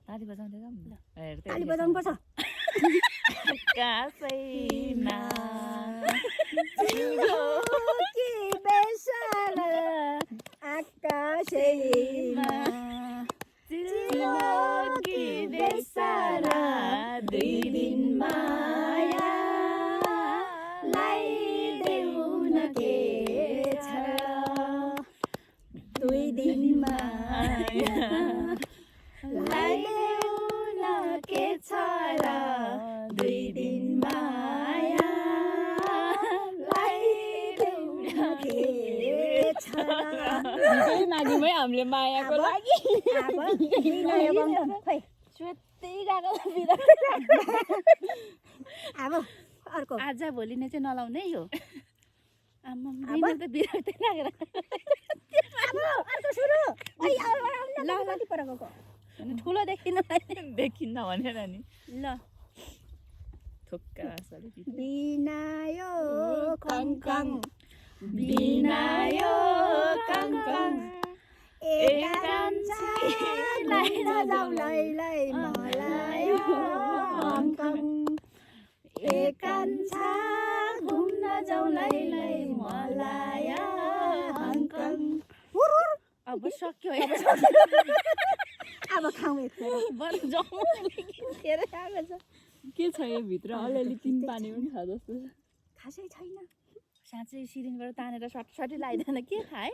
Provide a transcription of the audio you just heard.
ताली बजाउँदै जाऊँ न ताली बजाउनु पर्छ आकाशैमा कि बेसारा आकाशैमा चिलोकी बेसारा 2 दिन माया लाइदेऊ न के छ 2 दिन माया लाइदेऊ न के छ र 2 दिन माया लाइदेऊ न के छ विजय माग्यौँ हामीले मायाको लागि अब नयाँ बम खै सुत्दै गएको बिदा अब अर्को आज भोलि नै चाहिँ नलाउने यो आम्मा बिना त बिराक्तै लागेर अब अर्को सुरु ओइ ल कति पर गएको ठुलो देखिन्न भनेर नि ल थोक्का असले बिनायो कङ्कङ बिनायो कङ्कङ एकान्छालाई नजाऊ लैलै मलाई हङकङ एकान्छा घुम्न जाऊ लैलै मलाई हङकङ अब सक्यो अब खाउँ एकखेर बरु जाउँ खेर आएको छ के छ यो भित्र अलिअलि तिन पानी पनि छ जस्तो खासै छैन साँच्चै सिरिङबाट तानेर सट लगाइदिएन के थाहा है